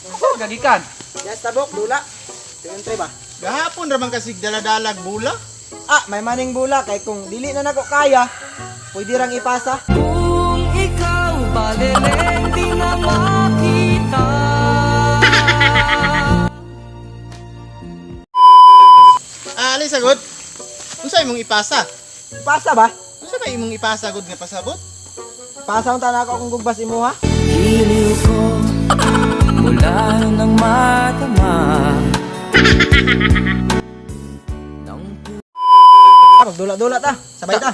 Oh, gagikan. Yes, tabok, dula. Tingnan ba? Gahapon ra man kasi daladalag bula. Ah, may maning bula kay kung dili na nako kaya, pwede rang ipasa. Kung ikaw baleleng di na makita. Ah, alay sagod. Unsa imong ipasa? Ipasa ba? Unsa ba imong ipasa gud nga pasabot? Pasa unta na ako akong gugbas imuha. Giliw ko mula nang madama ng Ah, magdula-dula ta. Sabay ta.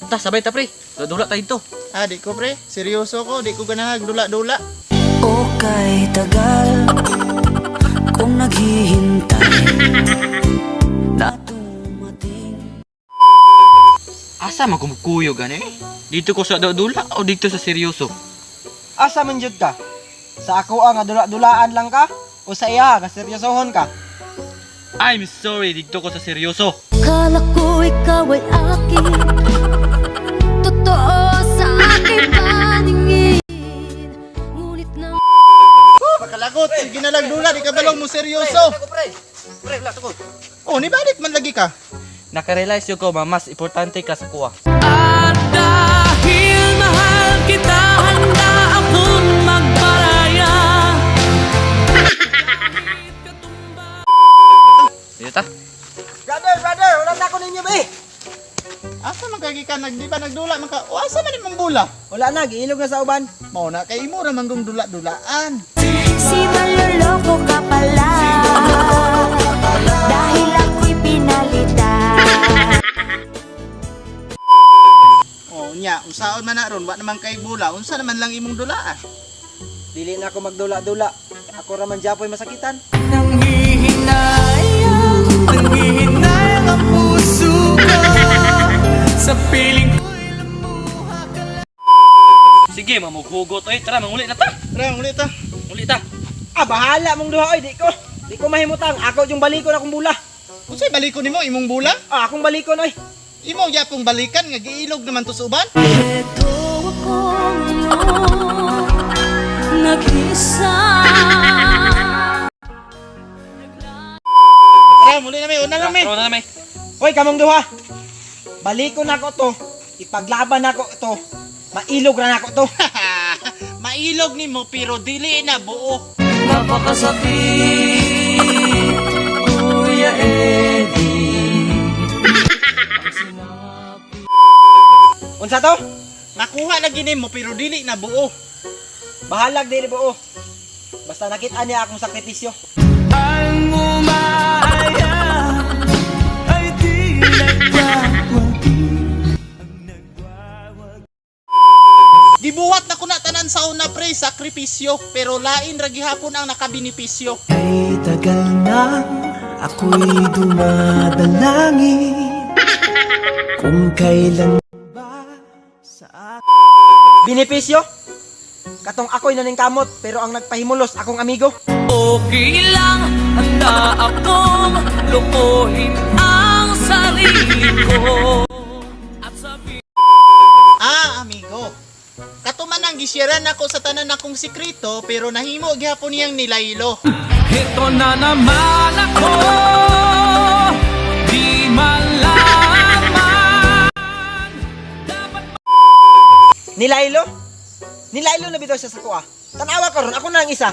Ta, sabay ta pre. Dula tayo dito. Ah, di ko pre. Seryoso ko, di ko ganahag dula-dula. Okay tagal kung naghihintay na dumating. Asa man kumukuyo gani? Dito ko sa dula o dito sa seryoso? Asa man jud ka? Sa ako ang dula-dulaan lang ka o sa iya nga seryosohon ka? I'm sorry, dito ko sa seryoso. Kala ko ikaw ay akin. Totoo sa aking paningin. Ngunit nang Oh, makalagot. Sige na lang dula, di ka balong mo seryoso. Pre, pre, wala ko. Oh, ni balik man lagi ka. Nakarealize yun ko, ma, mas importante ka sa kuha. At dahil mahal kita, handa akong magparaya. Dito ta. Brother, brother, wala na ako ninyo ba eh. Asa man kagi ka nag di ba nagdula man ka? O asa man imong bula? Wala na, giilog na sa uban. Mao na kay imo ra man gong dula-dulaan. Si maloloko ka pala. Dahil ako'y pinalitan. Oh, nya, unsaon man na ron, wa naman kay bula, unsa naman lang imong dulaan? Dili na ako magdula-dula. Ako ra man japoy masakitan. Nanghihinayang, nanghihinayang ang puso ko. Sa piling ko'y lumuha ka lang. Sige, mamughugot. Oy, tara, manguli na ta. Tara, uli ta. Muli ta. Ah, bahala mong duha oy, di ko. Di ko mahimutang. Ako yung balikon akong bula. Unsay balikon nimo imong bula? Ah, akong balikon oy. Imo gyapong balikan nga giilog naman to sa uban? Ito ako ngayon, nag-isa. Tara, muli na mi, una na mi. Tara, na mi. Hoy, kamong duha. Balikon ako to. Ipaglaban ako to. Mailog ra nako to. Mailog nimo pero dili na buo. Napakasakit, Kuya Eddie. Unsa to? Makuha lagi nimo pero dili na buo. Bahalag dili buo. Basta nakita niya akong sakripisyo. Ang umaaya ay di nagwawagi. Gibuhat na kuna tanan sa una pre sakripisyo pero lain ra gihapon ang nakabinipisyo. Kay tagal na ako'y dumadalangin. Kung kailan ba sa Benepisyo? Katong ako'y naningkamot pero ang nagpahimulos akong amigo. Okay lang, handa akong lukuhin ang sarili ko. At sabihin Ah, amigo. Katuman ang gisyaran nako sa tanan akong sikreto pero nahimo gihapon niyang nilaylo. ito na naman ako, di malaman. Dapat Nilaylo? Nilaylo na bitaw siya sa kuha. Tanawa karon ako na lang isa.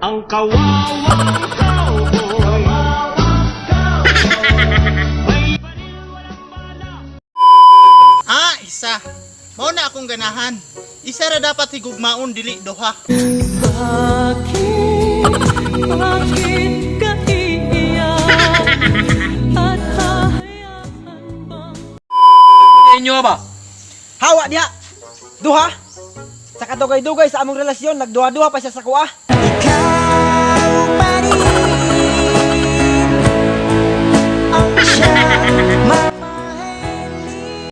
Ang kawawang cowboy. May baril walang bala. Ah, isa. Mao na akong ganahan. Isa ra dapat higugmaon dili duha. Bakit, bakit ka iiyak at hahayaan bang Inyo ba? Hawa diha. Duha. Sa kadugay-dugay sa among relasyon, nagduha-duha pa siya sa kuha. Ikaw pa rin ang siyang mamahalin.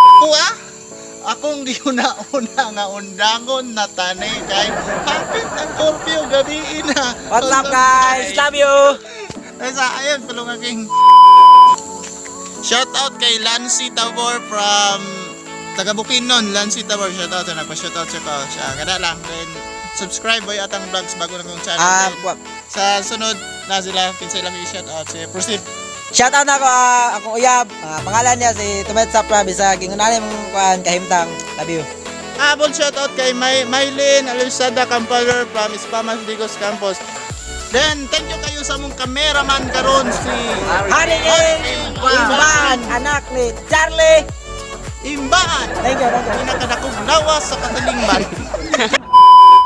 Ako ah, akong giuna-una nga undangon na tanay kay hapit ang curfew gabi na. What's up guys? Love you! Ay sa ayun tulong aking Shout out kay Lancy Tabor from taga Bukidnon, Lancy Tabor. Shout out, nagpa-shout out siya ko. Siya kada lang. Then Subscribe boy atang vlogs bago na kong channel. Ah, Then, sa sunod na sila kinsay lang i-shout out si proceed. Shout out na ako akong uyab. Pangalan niya si Tumet Sapra bisag ingon ani mong kuan kahimtang. Love you. Habol shout out kay Mylene Alisada Campaler from Spamas Digos Campus. Then thank you kayo sa mong cameraman karon si Hari Imban, anak ni Charlie. Imbaan. Thank you, thank you. Pinakadakong lawas sa katilingban.